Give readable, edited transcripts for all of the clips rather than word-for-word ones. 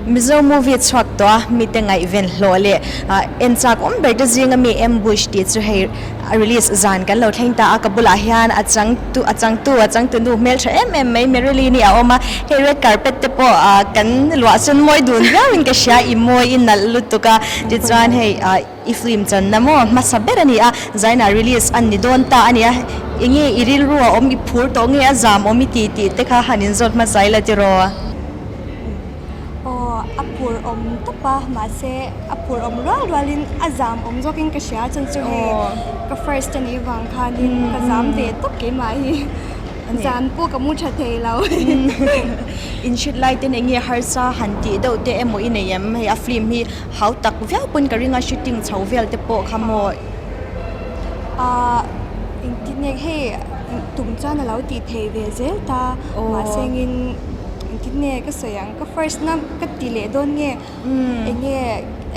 Mizo movie chhuak tawh a, mite ngaihven hlawh leh en chak awm ber te zinga mi Ambush tih chu hei release zan kan lo thleng ta a, ka bulah hian a changtu a changtu a changtunu hmeltha em em mai Marilyn-i a awm a, hei red carpet te pawh kan luah sawn mawi dun viauin ka hria, i mawi i nalh lutuk a, tichuan hei i film channa maw hmasa ber a ni a, zainah release a ni dawn ta a ni a, enge i rilru a awm i phur tawh nge a zam awm i tih tih te kha han inzawt hmasa ila tiraw? Aw, a phur awm tawp a, mahse a phur awm rual rualin a zam awm zawkin ka hria chuan chu hei ka first a nih vang khanin ka zam ve tawp keimah hi zan pawh ka mu tha thei lo. In hrit lai ten enge harsa han tih deuh te emaw i nei em? Hei a film hi hau tak viau pawn ka ring a shooting chho vel te pawh kha maw? Ahh engtin nge hei tum chuan a lo tih thei ve zel ta mahse engin Engtin nge ka sawi ang? Ka first na ka ti leh dawn nge? Enge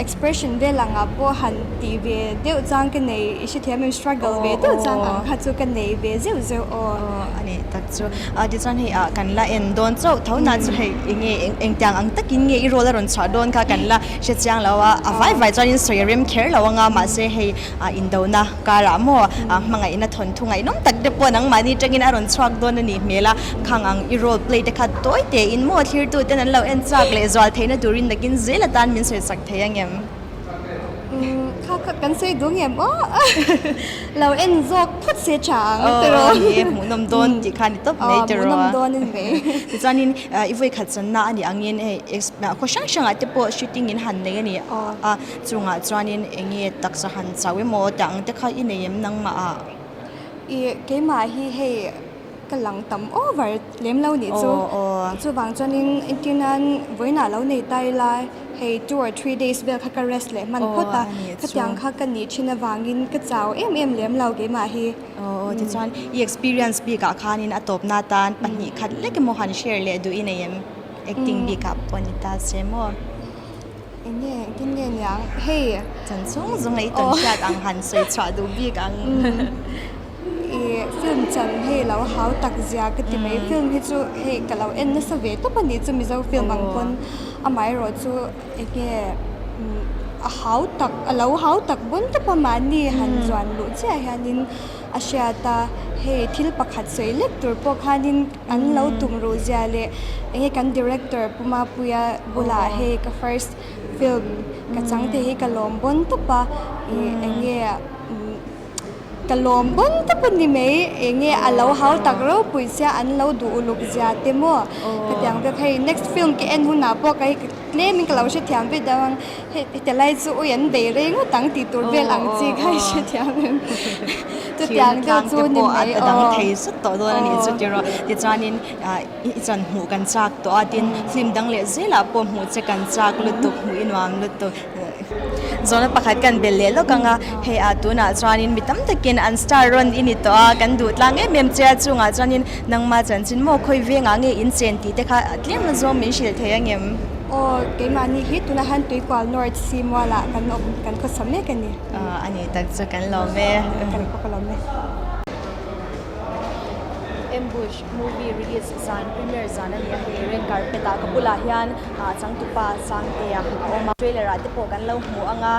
expression vel angah pawh han tih ve deuh chang ka nei i hrethiam em? Struggle ve deuh chang ang kha chu ka nei ve zeuh zeuh aw. Aw a ni tak chu. A tichuan hei ah kan la en dawn chauh tho na chu hei enge engtiang ang takin nge i role a rawn chhuah dawn kha kan la hrechiang lo a, a vai vai chuanin sawi a rem kher lo anga mahse hei a indona karah maw a hmangaihna thawnthu ngaihnawm tak te pawh nangmahni atangin a rawn chhuak dawn a nih hmel a, khang ang i role play te kha tawi tein maw thlirtu ten an lo en chak leh zual theihna turin nakin zel atan min sawi chak thei ang em? Umm kha kha kan sawi duh ngem aw lo en zawk phawt se tha ang tiraw? Aw ni e hmuhnawm dawn tih kha a ni tawp mai tiraw? Hmuhnawm dawn a ni mai. Tichuanin i vawikhat channa a nih angin hei khaw hrang hrangah te pawh shooting in han nei a ni a. Chungah chuanin eng nge taksa han chau emaw tih ang te kha i nei em nangmah ah? Ih, keimah hi hei ka lang tam over lem lo nih chu. Chuvang chuanin entir nan vawiinah lo nei ta ila hei two or three days vel kha ka rest leh hman phawt a, khatiang kha ka nih thin avangin ka chau em em lem lo keimah hi. Aw tichuan i experience bikah khanin a tawpna atan pahnih khat lek emaw han share leh duh i nei em? Acting bikah pawh ni ta se maw? Eng nge engtin nge niang hei. Chan chung zawng a i tawn hriat ang han sawi chhuah duh bik ang. I film chan hei lo hau tak zia ka ti mai film hi chu hei ka lo en nasa ve tawp a nih chu mizo film ang pawn amaherawh chu eng nge a hau tak a lo hau tak bun tawp a mahni han zuan luh chiah hianin a hriat a hei thil pakhat sawi lek tur pawh khanin An lo tum ruh zia leh enge kan director Pu Mapuia bulah hei ka first film ka chang te hi ka lawm bawn tawp a ih enge ka lawm bawn tawp a ni mai enge a lo hau tak ropui sia an lo duh uluk zia te maw hetiang vek hei next film ka en hunah pawh ka hei tlem in ka lo hrethiam ve deuh ang hei heti lai chu ui an bei rei ngawt ang tih tur vel ang chi kha i hrethiam em chutiang deuh chu ni mai aw. A dang thei zet tawh dawn a nih chu tiraw tichuanin i chuan hmuh kan chak tawh a tin film dang leh zelah pawh hmuh che kan chak lutuk hmuh i nuam lutuk zawhna pakhat kan bel leh lawk ang a hei ah tunah chuanin mi tam takin an star rawn i ni tawh a kan duh tlang em em che a chungah chuanin Nangmah chanchin maw khawi vengah nge in chen tih te kha tlem a zawm min hrilh thei angem? Aw, keimahni hi tunah hian Tuikual North Simualah kan awm, kan khawsa mek a ni. Aw, a ni tak chu kan lawm e. Kan pawh ka lawm e. Ambush movie release zan premiere zan a ni a, hei red carpet ah ka bulah hian changtupa Sangtea a awm a, trailer ah te pawh kan lo hmu ang a,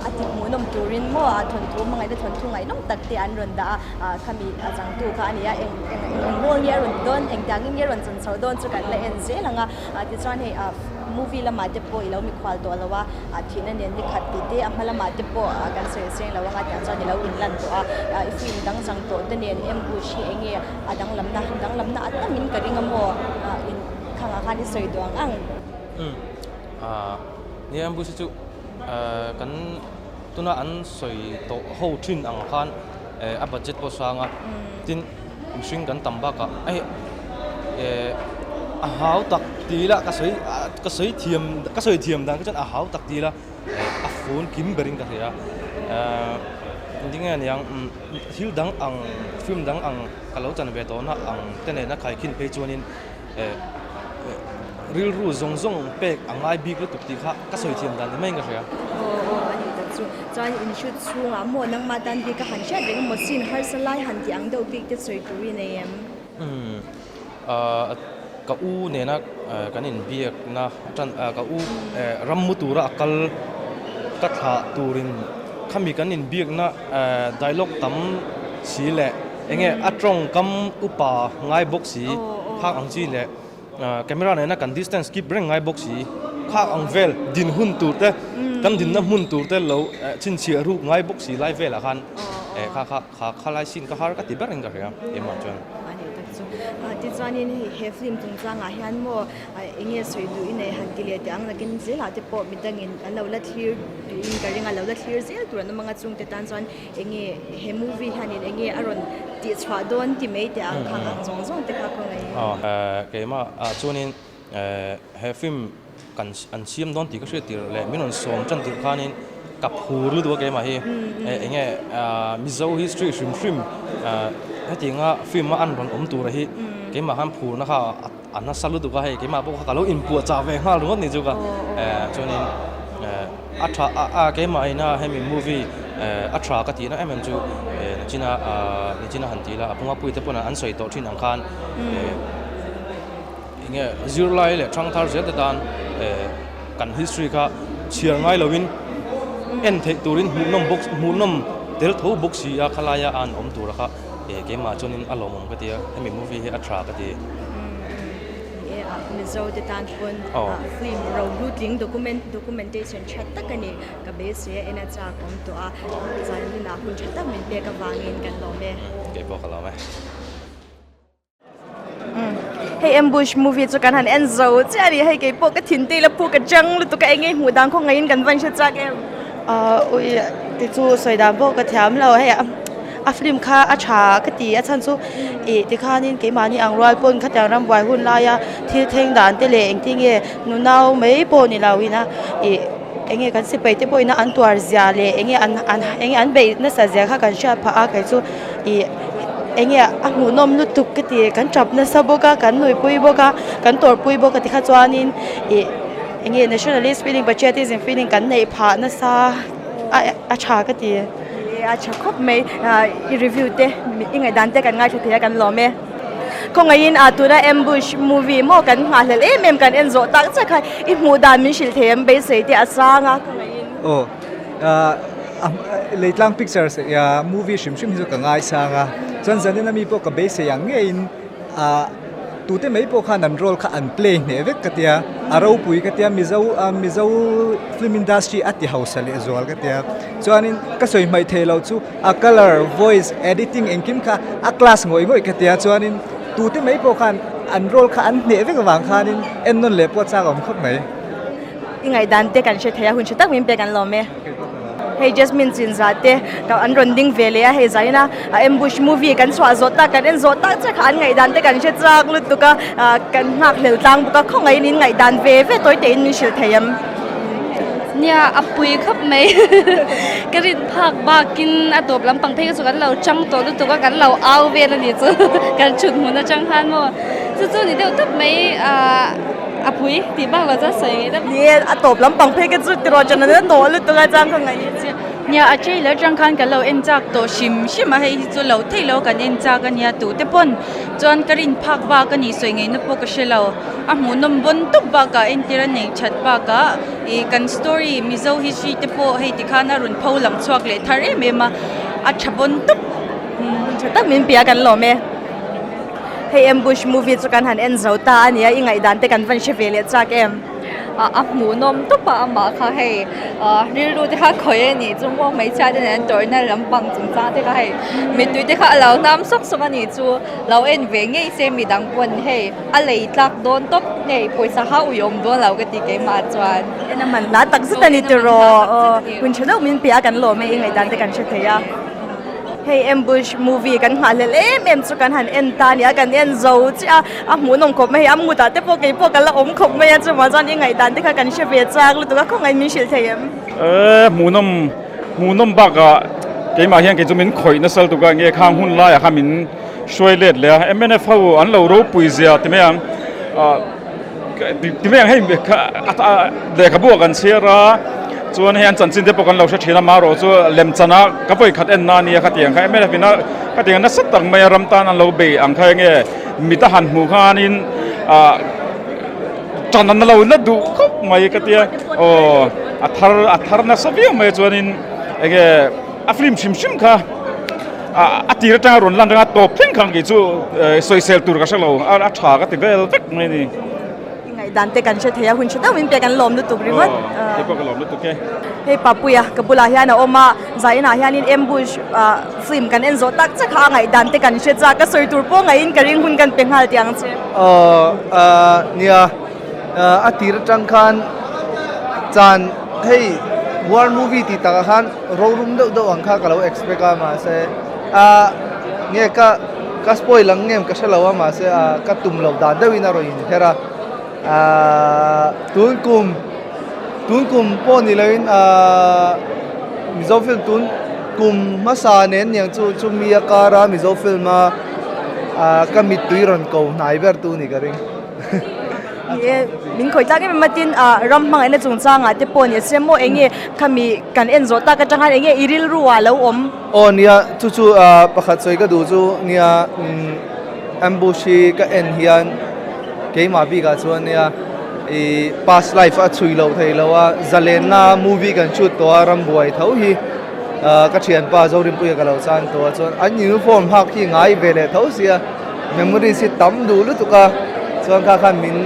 a ti hmuhnawm turin maw thawnthu hmangaihna thawnthu ngaihnawm tak te an rawn dah a. Ah khami a changtu kha a ni a, eng eng eng role nge a rawn ti dawn, engtiangin nge a rawn chan chho dawn chu kan la en zel ang a, ah tichuan hei ah movie lamah te pawh i lo mikhual tawh lo a, ah thihna nen ni khat tih te a hma lamah te pawh ah kan sawi seng lo ang a tiang chuan i lo inlan tawh a, ah i film dang chang tawh te nen ambush hi eng nge a danglamna danglamna a tamin ka ring a maw ah in khangah khan i sawi duh ang ang. Umm ah nia ambush hi chu ah kan tuna an sawi tawh ho thin ang khan. eh a budget pawh sang a tin mihring kan tam bakah hei eh a hau tak ti ila ka sawi ka sawi thiam ka sawi thiam dan kha chuan a hau tak ti ila eh a fun kim berin ka hria eh engtin nge aniang umm thil dang ang film dang ang ka lo chan ve tawhna ang te nena khaikhin phei chuanin eh rilru zawng zawng pek a ngai bik lutuk tih kha ka sawi thiam dan ni maiin ka hria. Aw aw a ni tak chu. Chuan in shoot chhungah maw nangmah tan bik a han hriat reng emaw scene harsa lai han tih ang deuh bik te sawi tur i nei em? Umm ah. Ka u nena kan inbiakna tan ka u ram mu tura a kal ka thlah turin khami kan inbiakna dialogue tam si leh enge a tawngkam upa ngai bawk si khak ang chi leh camera nena kan distance keep reng ngai bawk si khak ang vel din hun tur te kan dinna hmun tur te lo chhinchhiah ruk ngai bawk si lai velah khan kha kha Kha khalai sin ka har ka ti ber in ka hria keimah chuan. A nih tak chu. Tichuanin hei he film chungchangah hian maw eng nge sawi duh i nei han ti leh teh ang nakin zelah te pawh midangin an lo la thlir duhin ka ring a, lo la thlir zel tur an awm ang a chungte tan chuan eng nge he movie hianin eng nge a rawn tihchhuah dawn ti mai teh ang khang ang zawng zawng te kha khawngaih in. Keimah ah chuanin he film kan an siam dawn tih ka hriat tirh leh min rawn sawm tan tirh khanin ka phur lutuk a keimah hi eng nge Mizo history hrim hrim hetianga film a an rawn awm tura hi keimah khan phurna kha a nasa lutuk a hei keimah pawh kha ka lo inpuahchah ve nghal ringawt ni chu ka chuanin a tha a keimah ina hemi movie a tha ka tihna em em chu nichina nichina han tih la a pumapui te pawn an sawi tawh thin ang khan. Enge zirlai leh thangthar zel te tan kan history kha chhiar ngai loin en theih turin hmuhnawm bawk hmuhnawm tel tho bawk si a khalaia a an awm tura kha keimah chuanin a lawmawm ka ti a hemi movie hi a tha ka ti. Mizo te tan pawn film rohlu tling document documentation tha tak a ni ka beisei a en a chak awm tawh a zaninah hun tha tak min pek avangin kan lawm e. Keipawh ka lawm e. Hei ambush movie chu kan han en zo chiah a ni hei keipawh ka thin te ila phu ka chang lutuk a eng nge hmuh dan khaw ngaiin kan van hre chak em. Ahh ui ti chu sawi dan pawh ka thiam lo hei a film kha a tha ka ti a chhan chu ih tikhanin keimahni ang rual pawn khatiang rambuai hun laia thil thleng dan te leh engtin nge nunau mai pawh ni lo ina ih eng nge kan sipai te pawhin an tuar zia leh eng nge an an eng nge an beih nasa zia kha kan hriat phah a kei chu ih eng nge a hmuhnawm lutuk ka ti kan tap nasa bawk a kan nuihpui bawk a kan tawrhpui bawk a tikha chuanin ih eng nge nationalist feeling patriotism feeling kan neih phah nasa a a tha ka ti. A tha khawp mai i review te i ngaihdan te kan ngaithla thei a kan lawm e. Khawngaihin a tuna ambush movie maw kan nghahhlelh em em kan en zawh tak chiah kha i hmuh dan min hrilh thei em beisei te a sang a khawngaihin. Aw Leitlang pictures movie hrim hrim hi chu ka ngaisang a chuan zanin ami pawh ka beisei ang ngeiin ah tute mai pawh khan an role kha an play hneh vek ka tia a ropui ka tia Mizo Mizo film industry a ti hausa leh zual ka tia chuanin ka sawi hmaih theih loh chu a colour voice editing engkim kha a class ngawih ngawih ka tia chuanin tute mai pawh khan an role kha an hneh vek avang khanin en nawn leh pawh a chak awm khawp mai. I ngaihdan te kan hre thei a hun tha tak min pek an lawm e. Hei Jasmine Chinza te ka an rawn ding ve leh a hei zaina a ambush movie kan chhuah zawh tak kan en zawh tak chiah kha an ngaihdan te kan hre chak lutuk a kan nghak hlel tlang bawk a khawngaihin in ngaihdan ve ve tawi tein min hrilh thei em. Nia a pui khawp mai ka rin phak bakin a tawp lampang phei kha chu kan lo chang tawh lutuk a kan lo au vel a ni chu kan thut hmun atang khan maw chu chu ni deuh tawp mai ah a pui tih bak lo chuan sawi ngei deuh. Ni e a tawp lampang phei kha chu tiraw chan a tawh lutuk a chang kha ngaih chiah. Nia a trailer atang khan kan lo en chak tawh hrim hrim a hei hi chu lo theih lo kan en chak a nia tute pawn chuan ka rin phak bak a ni sawi ngaihna pawh ka hre lo. A hmuhnawm bawn tawp bakah entir a nei that bakah ih kan story Mizo history te pawh hei tikhan a rawn pho lang chhuak leh thar em em a, a tha bawn tawp. Tha tak min pia kan lawm e. Hei ambush movie chu kan han en zo ta a nia i ngaihdan te kan van hre ve leh chak em. A hmuhnawm tawp a amah kha hei rilru te kha khawi a nih chu maw hmeichhia te nen an tawrhna lampang chungchang te kha hei mittui te kha a lo hnam sawk sawk a nih chu lo en ve ngei se midang pawn hei a lei tlak dawn tawp hei pawisa kha ui awm dawn lo ka ti keimah chuan. En a man hla tak zet a ni tiraw hun tha deuh min pe a kan lawm e i ngaihdan te kan hre thei a. Hei ambush movie kan nghahhlelh em em chu kan han en ta a ni a kan en zo chiah a a hmuhnawm khawp mai hei a mutah te pawh keipawh ka la awm khawp mai a chuvang chuan i ngaihdan te kha kan hre ve chak lutuk a khawngaihin min hrilh thei em? Eee hmuhnawm hmuhnawm bakah keimah hian kei chu min khawih nasa lutuk a nge khang hun laiah khan min hruai let leh a mnf ho an lo ropui zia ti mai ang ah ti mai ang hei lehkhabu ah kan chhiar a chuan hei an chanchin te pawh kan lo hre thin a marawh chu lemchana ka vawi khat en na ania khatiang kha mnf in a khatiang nasa tak mai a ram tan an lo bei ang kha enge mit a han hmuh khanin. ah tan an lo na duh khawp mai ka tia aw a thar a thar nasa viau mai a chuanin enge a film hrim hrim kha a tir atanga rawn lan atanga tawp thleng khan kei chu sawisel tur ka hre lo a tha ka ti vel vek mai a ni. I ngaihdan te kan hre thei a, hun tha deuh min pek an lawm lutuk ringawt. Aw, kei pawh ka lawm lutuk e. Hei Papuia ka bulah hian a awm a, zainah hianin ambush film kan en zawh tak chiah kha a ngaihdan te kan hre chak a, sawi tur pawh ngaihin ka ring hun kan pe nghal tih ang che. Aw, nia, a tir atang khan chan hei war movie tih takah khan rorum deuh deuh ang kha ka lo expect a mahse ah nge ka ka spoil ang nge ka hre lo a mahse ah ka tum loh dan deuhin a rawn inher a ah tun kum tun kum pawh ni loin ah Mizo film tun kum hmasa nen niang chu chumi a kara Mizo film a ah ka mittui rawn ko hnai ber tu ni ka ring. Ni e, min khawih tlak em em a tin ah ram hmangaihna chungchangah te pawh ni se maw eng nge khami kan en zawh tak atang khan eng nge i rilru ah lo awm? Aw nia, chu chu ah pakhat sawi ka duh chu nia umm ambush hi ka en hian keimah bikah chuan nia ih past life a chhui loh theih loh a zalenna movie kan shoot tawh a rambuai tho hi ah ka thianpa Zorinpuia ka lo chan tawh a chuan an uniform hak hi ngai ve leh tho sia. Memories hi tam duh lutuk a, chuan kha khan min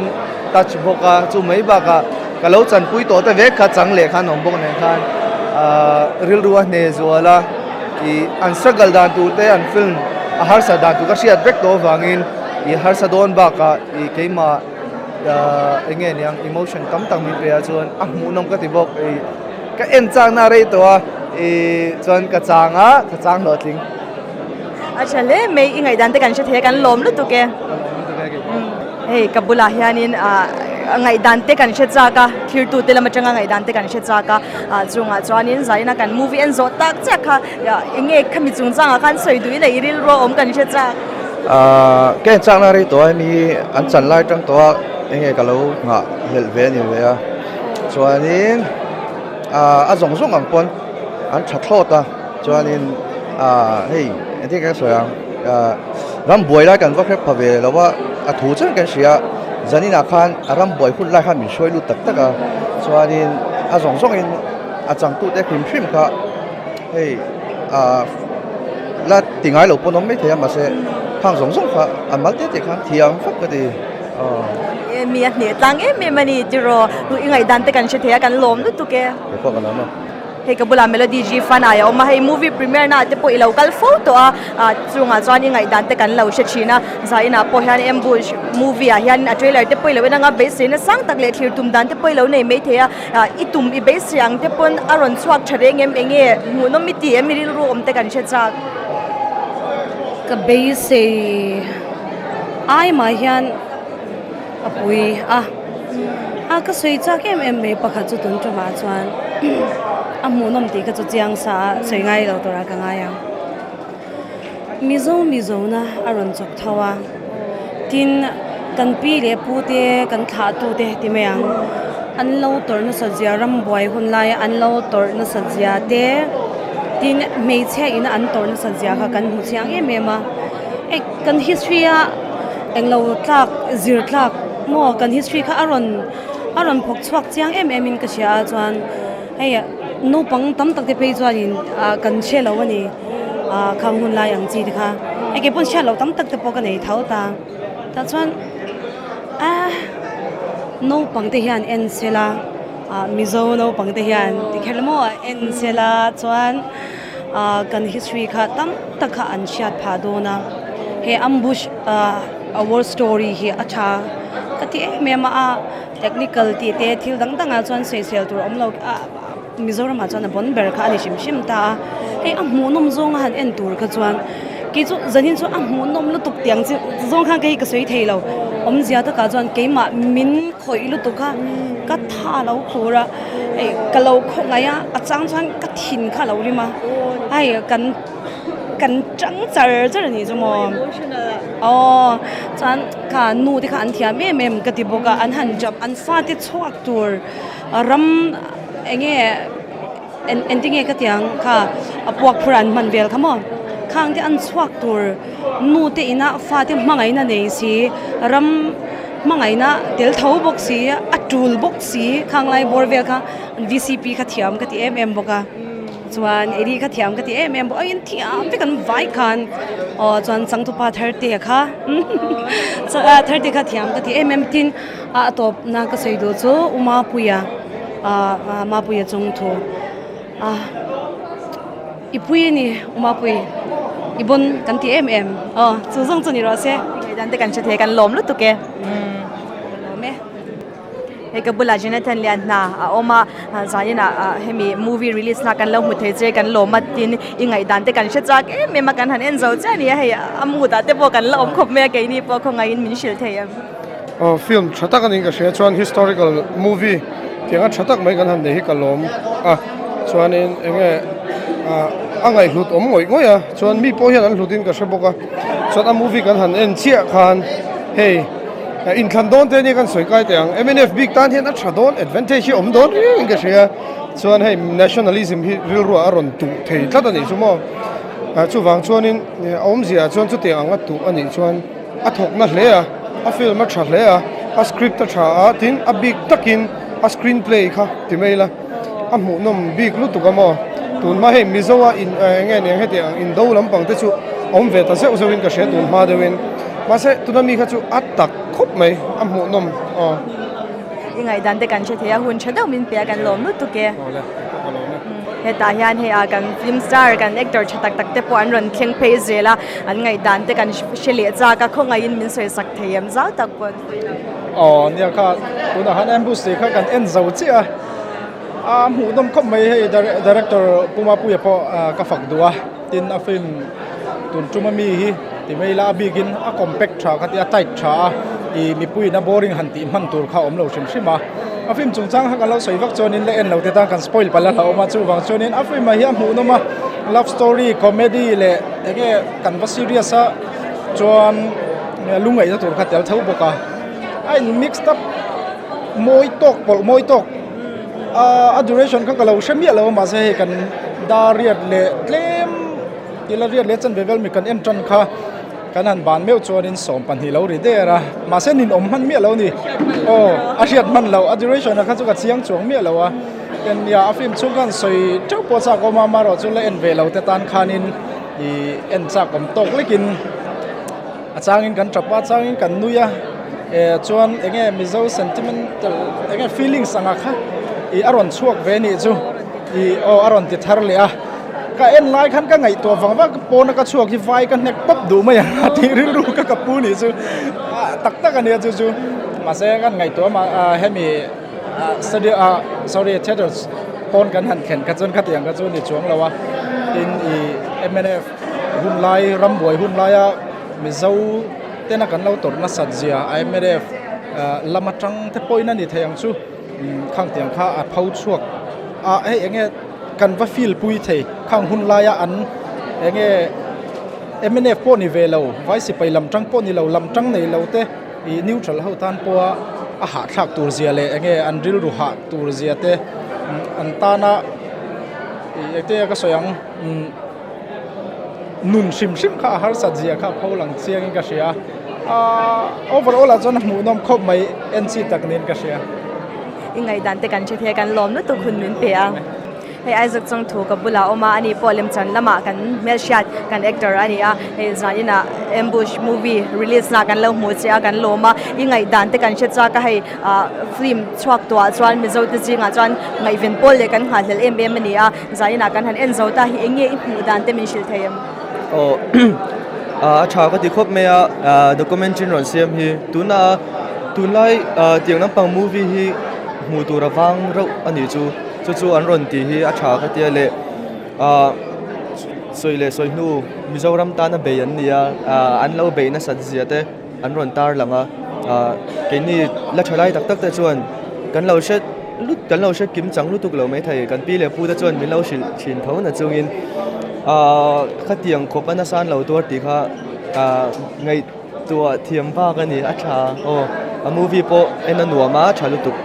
touch bawk a, chu mai bakah ka lo chanpui tawh te vek kha chang leh khan awm bawk nen khan ahh rilru a hne zual a, ih an struggle dan tur te an film a harsa dan tur ka hriat vek tawh avangin ih harsa dawn bakah ih keimah ahh eng nge niang emotion tam tak min pe a chuan a hmuhnawm ka ti bawk ih ka en chakna a rei tawh a ih chuan ka chang a ka chang hlawhtling. A tha hle mai i ngaihdan te kan hre thei a kan lawm lutuk e. Hei ka bulah hianin ah ngaihdan te kan hre chak a thirtu te lam atanga ngaihdan te kan hre chak a ah chungah chuanin zaina kan movie en zawh tak chiah kha eng nge khami chungchangah khan sawi duhin a i rilru a awm kan hre chak. Ah ka en chakna rei tawh a hemi an chan lai atang tawh a eng nge ka lo nghah hlelh ve a ni ve a chuanin ah a zawng zawng ang pawn an tha thlawt a. Chuanin ah hei engtin kan sawi ang ah ram buai lai kan va hrep pha ve lo a, a thu chiang kan hria a, zaninah khan a ram buai hun lai khan min hruai lut tak tak a, chuanin a zawng zawngin a changtute hrim hrim kha hei ah la ti ngai lo pawn awm maithei a mahse khang zawng zawng kha a mal te te khan thiam vak ka ti aw. Mi a hneh tlang em em a ni tiraw i ngaihdan te kan hre thei a kan lawm lutuk e. Keipawh ka lawm a. Hei ka bulah Melody G Fun ai a awm a, hei movie premiere na ah te pawh i lo kal fo tawh a, ah chungah chuan i ngaihdan te kan lo hre thin a, zainah pawh hian ambush movie ah hian a trailer te pawh i lo en anga beiseina sang tak leh thlir tum dan te pawh i lo nei maithei a, ah i tum i beisei ang te pawn a rawn chhuak tha reng em eng nge hmuhnawm i ti em i rilru awm te kan hre chak. Ka beisei ai mah hian. A pui a, a ka sawi chak em em mai pakhat chu tun tumah chuan a hmuhnawm tih kha chu chiang sa a sawi ngai lo turah ka ngai ang. Mizo Mizona a rawn chawk tho a, tin kan pi leh pu te kan thlah tu te ti mai ang an lo tawrh nasat zia ram buai hun laia an lo tawrh nasat zia te tin hmeichhia ina an tawrh nasat zia kha kan hmu chiang em em a. Kan history a englo tlak zir tlak maw kan history kha a rawn a rawn phawk chhuak chiang em em in ka hria a chuan hei naupang tam tak te phei chuanin ah kan hre lo a ni ah khang hun lai ang chi te kha hei kei pawn hriat loh tam tak te pawh ka nei tho ta tah chuan ah naupang te hian en sela ah mizo naupang te hian tikher maw en sela chuan. ah kan history kha tam tak kha an hriat phah dawn a he ambush ah a war story hi a tha ka ti em em a technical tih te thil dang dang ah chuan sawisel tur a awm lo ah Mizoram ah chuan a bon ber kha a ni hrim hrim ta a hei a hmuhnawm zawng a han en tur kha chuan kei chu zanin chu a hmuhnawm lutuk tiang chi zawng khan kei ka sawi thei lo awmzia takah chuan keimah min khawih lutuk a ka tha lo khur a. Hei ka lo khawngaih a a chang chuan ka thin kha a lo rim a hei kan kan tang char char a nih chu maw aw chuan kha nu te kha an thiam em em ka ti bawk a an han jump an fate chhuak tur ram eng nge eng engtin nge ka tih ang kha a puak phur an hman vel kha maw khang te an chhuak tur nu te inah fate hmangaihna nei si ram. Hmangaihna tel tho bawk si, a tul bawk si, khang lai bawr vel kha vcp kha thiam ka ti em em bawk a, chuan Eddie kha thiam ka ti em em bawk a, in thiam vek an vai khan aw chuan changtupa Tharte kha Tharte kha thiam ka ti em em tin a tawpna ka sawi duh chu U Mapuia ah Mapuia chungthu a. I pui a ni, U Mapui, i bawn kan ti em em. Aw, chu zawng chu ni rawh se. Ngaihdan te kan hre thei, kan lawm lutuk e. Ka lawm e. Hei ka bulah Jonathan Lian hna a awm a, zaninah hemi movie release na kan lo hmu thei che, kan lawm a tin i ngaihdan te kan hre chak em em a, kan han en zo chiah a ni a, hei a mood ah te pawh kan la awm khawp mai a, keini pawh khawngaihin min hrilh thei em. Aw film tha tak a niin ka hria chuan historical movie tianga tha tak mai kan han nei hi ka lawm a chuanin eng nge ah a ngaihhlut awm ngawih ngawih a chuan mi pawh hian an hlut in ka hre bawk a chuan a movie kan han en chiah khan hei inthlan dawn te ania kan sawi kai teh ang mnf bik tan hian a tha dawn advantage hi a awm dawn riau in ka hria chuan hei nationalism hi rilruah a rawn tuh thei tlat a nih chu maw ah chuvang chuanin a awmzia ah chuan chutiang ang a tuh a nih chuan. A thawk na hle a, a film a tha hle a, a script a tha a, tin a bik takin a screen play kha ti mai ila a hmuhnawm bik lutuk a maw. Tunhma hei Mizo a in eng nge niang hetiang ang indo lampang te chu a awm ve ta zeuh zeuh in ka hria tunhma deuh in. Mahse tuna mi kha chu a tak khawp mai a hmuhnawm aw. I ngaihdan te kan hre thei a, hun tha deuh min pe a kan lawm lutuk e. Hetah hian hei ah kan film star kan actor tha tak tak te pawh an rawn thleng phei zel a, an ngaihdan te kan hre leh chak a, khawngaihin min sawi sak thei em zau tak pawh an sawi lo. Aw nia kha tunah khan ambush tih kha kan en zo chiah a, a hmuhnawm khawp mai hei director Pu Mapuia pawh ka fak duh a, tin a film tun tuma mi hi ti mai ila a bikin a compact tha kha tia tight tha a ih mipuiin a boring han tih hman tur kha a awm lo hrim hrim a a film chungchang kha kan lo sawi vak chuanin la en lo te tan kan spoil palh a hlauhawm a chuvang chuanin a film ah hian hmuhnawm a love story comedy leh eng nge kan va serious a chuan lungaihna tur kha tel tho bawk a a in mixed up mawi tawk pawlh mawi tawk. A duration kha ka lo hre miah lo a mahse hei kan dar riat leh tlem ila riat leh chanve vel mi kan en tan kha kan han ban meuh chuanin 12 lo ri der a mahse nin awm hman miah lo a ni aw a hriat hman loh a duration ah kha chu ka chiang chuang miah lo a en nia a film chhung khan sawi teuh pawh chak awm a amaherawh chu la en ve lo te tan khanin ih en chak awm tawk lekin. A changin kan tap a, a changin kan nui a, eh chuan eng nge Mizo sentimental eng nge feelings anga kha ih a rawn chhuak ve nih chu ih aw a rawn ti thar leh a, ka en lai khan ka ngaihtuah vang vang pawna ka chhuak hi vai ka hnek pawp duh mai ang a tih rilru ka ka pu nih chu ah tak tak a nia chu chu mahse kan ngaihtuah mah ah hemi ah studio ah sorry theatre pawn kan han thlen kha chuan khatiang kha chu ni chuang lo a tin ih mnf. Hun lai rambuai hun laia Mizo tena kan lo tawrh nasat zia IMF lam atang te pawhin a ni thei ang chu khang tiang kha a pho chhuak a hei eng nge kan va feel pui thei khang hun laia an eng nge mnf pawh ni ve lo vai sipai lam tang pawh ni lo lam tang nei lo te ih neutral ho tan pawha a hahthlak tur zia leh eng nge an rilru hah tur zia te an tana ih engtin nge ka sawi ang. Nun hrim hrim kha a harsat zia kha a pho lang chiang in ka hria a overall ah chuan a hmuhnawm khawp mai en chi tak niin ka hria. I ngaihdan te kan hre thei a kan lawm lutuk hun min pe a. Hei Isaac Chawngthu ka bulah a awm a ani pawh lemchan lamah kan hmelhriat kan actor a ni a hei zaninah Ambush movie release na kan lo hmuh che a kan lawm a i ngaihdan te kan hre chak a hei ah film chhuak tawhah chuan Mizo te zingah chuan ngaihven pawl leh kan nghahhlelh em em a ni a. Zainah kan han en zo ta hi eng nge i hmuh dan te min hrilh thei em? Aw a tha ka ti khawp mai a documentary rawn siam hi tuna tunlai tiang lampang movie hi hmuh tur a vang reuh a nih chu chu chu an rawn tih hi a tha ka tia leh ah sawi leh sawi hnu Mizoram tana bei an ni a an lo beih nasat zia te. an rawn tar lang a ah keini la tha lai tak tak te chuan kan lo hre lut kan lo hre kim chang lutuk lo maithei kan pi leh pu te chuan min lo hrilh thin tho na chungin ah khatiang khawp a nasa an lo tuar tih kha ah ngaihtuah thiam bak a ni a tha aw a movie pawh en a nuam a tha lutuk.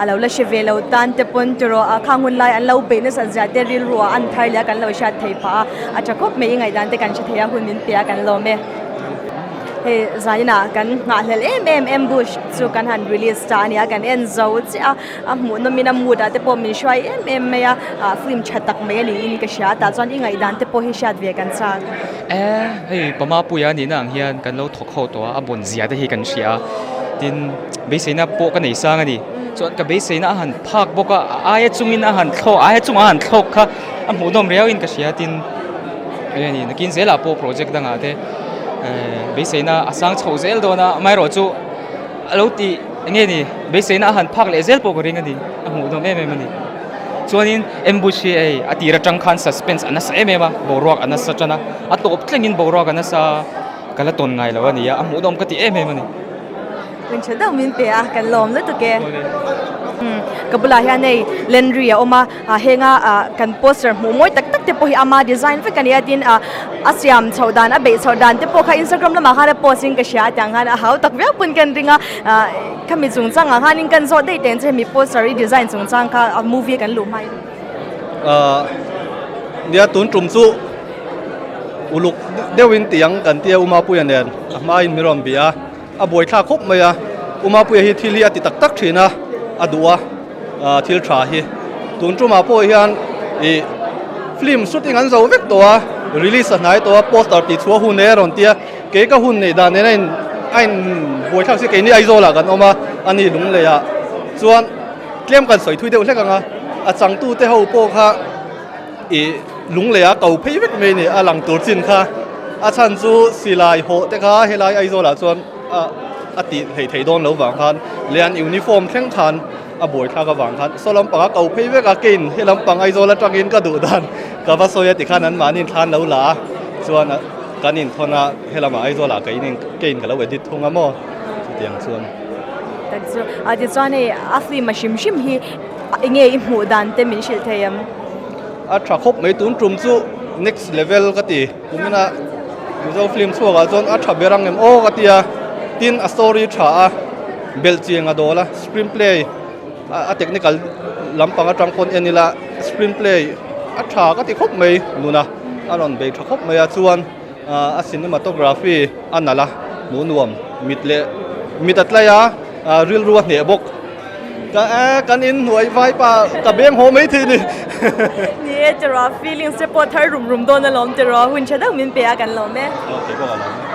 A lo la hre ve lo tan te pawn tiraw a khang hun lai an lo beih nasat zia te rilru ah an thar leh a kan lo hriat thei phah a, a tha khawp mai i ngaihdan te kan hre thei a hun min pe a kan lawm e. Hei zaninah kan nghahhlelh em em ambush chu kan han release ta a ni a, kan en zo chiah a, a hmuhnawmin a mood ah te pawh min hruai em em mai a, ah film tha tak mai a niin ka hria a tah chuan i ngaihdan te pawh hi hriat ve kan chak. E hei Pamapuia nihna ang hian kan lo thawk ho tawh a, a bawn zia te hi kan hria a, tin beiseina pawh ka nei sang a ni, chuan ka beiseina a han phak bawk a, a aia chungin a han thlawk a aia chungah a han thlawk kha a hmuhnawm riauin ka hria tin eng nge ni nakin zelah pawh project dangah te beiseina a sang chhoh zel dawn a amaherawh chu a lo tih eng nge ni beiseina a han phak leh zel pawh ka ring a ni a hmuhnawm em em a ni chuanin ambush hi hei a tir atang khan suspense a nasa em em a boruak a nasa tan a a tawp thlengin boruak a nasa ka la tawn ngai lo a ni a a hmuhnawm ka ti em em a ni. Min tha deuh min pe a kan lawm lutuk e. Ka bulah hian hei Lenri a awm a ah henga ah kan poster hmuh mawi tak tak te pawh hi ama design vek a ni a tin ah a siam chhoh dan a beih chhoh dan te pawh kha Instagram lamah khan a post in ka hria a tiang khan a hau tak viau pawn kan ring a ah khami chungchangah khanin kan zawh daih teh ang che hemi poster i design chungchang kha a movie a kan luh hmain. Ah nia tun tum chu uluk deuhin tiang kan tia Umapuia nen a hmain min rawn bia a. A buaithlak khawp mai a, U Mapuia hi thil hi a ti tak tak thin a, a duh a thil tha hi. Tun tumah pawh hian ih film shooting an zo vek tawh a, release a hnai tawh a, poster tih chhuah hun e a rawn ti a, kei ka hun neih dan nen a in a in buaithlak si keini Aizawlah kan awm a, a ni Lungleiah chuan tlem kan sawi thui deuh hlek ang a, a changtute ho pawh kha. Ih Lungleiah ko phei vek mai ni a lang tur chin kha a chhan chu silai hawh te kha helai Aizawlah chuan a a tih theih theih dawn lo vang khan leh an uniform thleng khan a buai thlak avang khan saw lampang a ko phei vek a kein he lampang Aizawl atangin ka duh dan ka va sawi a tikhan an mahni thlan lo la a chuan kan inthawn a helamah Aizawlah ka in kein ka lo edit thung a maw chutiang chuan. Tak chu a tichuan hei a film a hrim hrim hi Enge i hmuh dan te min hrilh thei em? A tha khawp mai tun tum chu next level ka ti kumina Mizo film chhuakah chuan a tha ber ang em aw ka ti a tin a story tha a belh chiang a dawl a screenplay a technical lampang atang pawn en ila screenplay a tha ka ti khawp mai nuna a rawn bei tha khawp mai a chuan a cinematography a nalh a hmuh nuam mit leh mit a tlai a rilru a hneh bawk. Ka eh kan in hnuai vai pa ka beng haw mai thei ni. Ni e tiraw feelings te pawh thar rum rum dawn alawm tiraw hun tha deuh min pe a kan lawm e. Ok pawh ka lawm e.